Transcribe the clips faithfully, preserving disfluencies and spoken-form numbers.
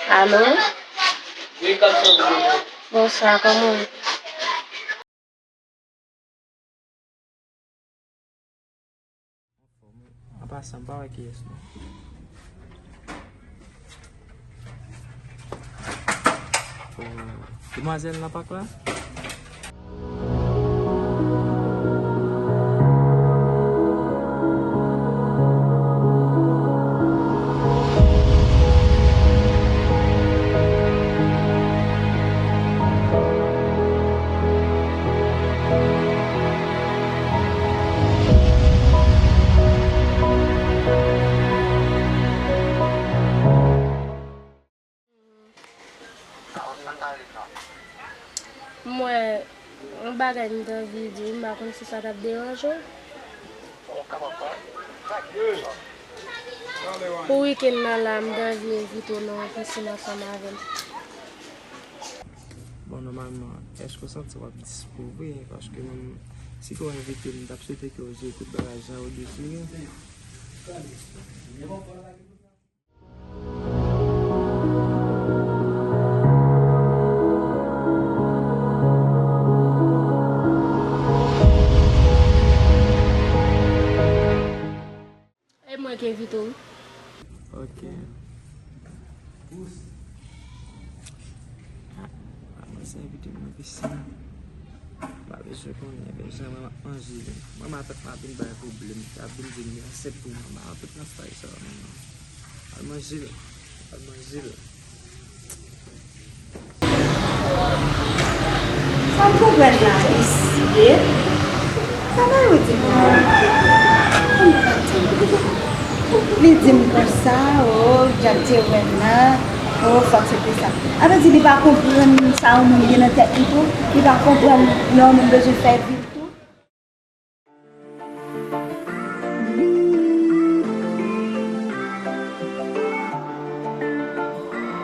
Alo? Bonswa, kòman w ye? An pasan, m pa wè kiyès non. Oh, demwazèl nan pak la? M wè yon bagay m t anvi di w, m pa konn si sa t ap deranje w. Pou wikenn nan la, m t anvi envite w nan yon pisin ansanm avè m. Bon, nòmalman, èske w santi w ap dispo vre? Paske mwen, si ke w envite m, m t ap swete ke w jere tout bagay jan yo dwe jere. E mwen ki envite w wi. Ok. Ah, ah, mwen se envite m nan pisin. M pa bezwen konnen, men jan mwen ap manje li. Mwen, mwen tèt mwen ap vin bay pwoblèm. L ap vin di m li ansent pou mwen. Mwen tèt nan fay sa, mwen. Al manje l. Al manje l. Sa m konprann la, mesye. Sa Mario di m nan. Li di m konsa, o, Jack te wè m nan, o, fòk se te sa. Sa vle di li pa konprann sa yon moun gen nan tèt li tou, li pa konprann lè yon moun bezwen fè vi l tou.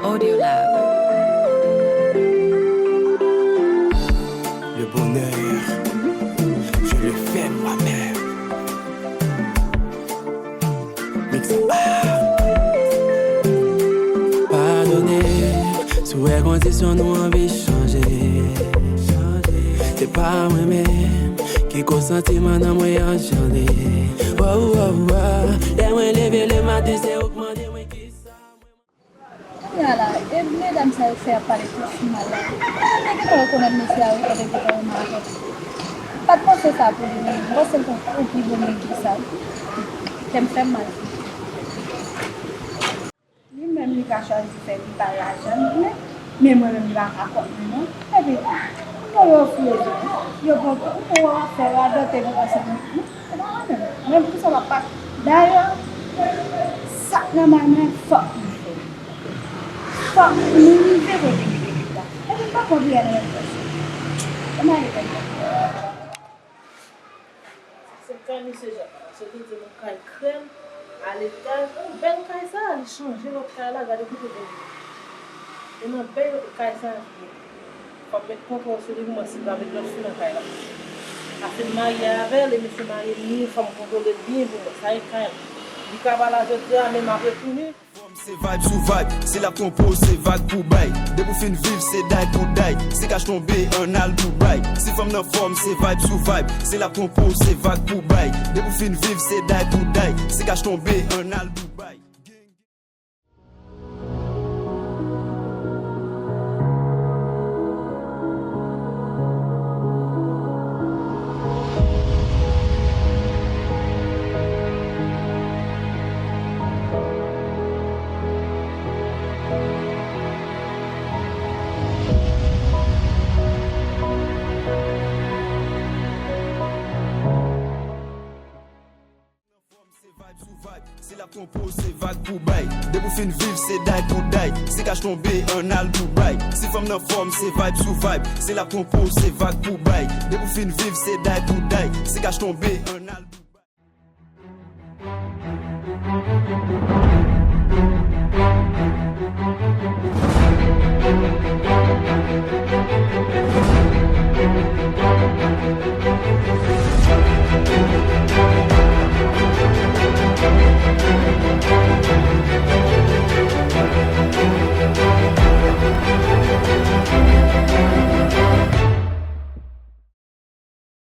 Audio Lab. Le bonheur, je le fais moi-même. Mix. Padone, si w wè kondisyon nou anvi chanje. Se pa mwen menm ki koz santiman nan mwen an chanje. Wow, wow, wow. Lè mwen leve le maten, se ou k mande mwen kisa mwen. Kounye a la, e medam sa yo fè ap pale tout fi mal la. Mwen gentan rekonèt mesye a wi, kote gentan renmen avè m. M pa t panse sa pou li menm. Mwen panse l te yon pi bon moun ke sa. Kè m fè m mal. Li menm, li ka chwazi fè vi pa l lajan li vle, men mwen menm, li pa ka kont mwen non. Epi, yo, yo ofri yo, yo pran pou yo fè radote pou pase mwen. Se pa mwen menm. Mwen, pou sa, m ap pa. Dayè, sa k nan men mwen, fòk mwen fè. Fòk mwen rive kote m te vle la. Epi, m pa konn ki nan menm pòs. Sa m ale fè. Se kay misye Jacques la, se te di nou kay krèm, a letaj. Oh, bèl kay sa, li chanje lòt kay la, gade kote pou li. E nan bèl kay sa, fò m met kontwòl sou li pou mwen si l pa met lòt fi nan kay la. Paske m marye avè l, e mesye marye li, fò m kontwole l byen pou mwen. Sa e kay la. Li ka pa la jodi a, men m ap retounen. Fòm se vibe sou vibe, si l ap twonpe w se vag pou bay. Depi w fin viv se day pou day, si kach tonbe ann al Dubai. Si fanm nan fòm se vibe sou vibe, si l ap twonpe w se vag pou bay. Depi w fin viv se day pou day, si kach tonbe ann al Dubai. Fòm se vibe sou vibe, si l ap twonpe w se vag pou bay. Depi w fin viv se day pou day, si kach tonbe ann al Dubai. Si fanm nan fòm se vibe sou vibe, si l ap twonpe w se vag pou bay. Depi w fin viv se day pou day, si kach tonbe ann al Dubai.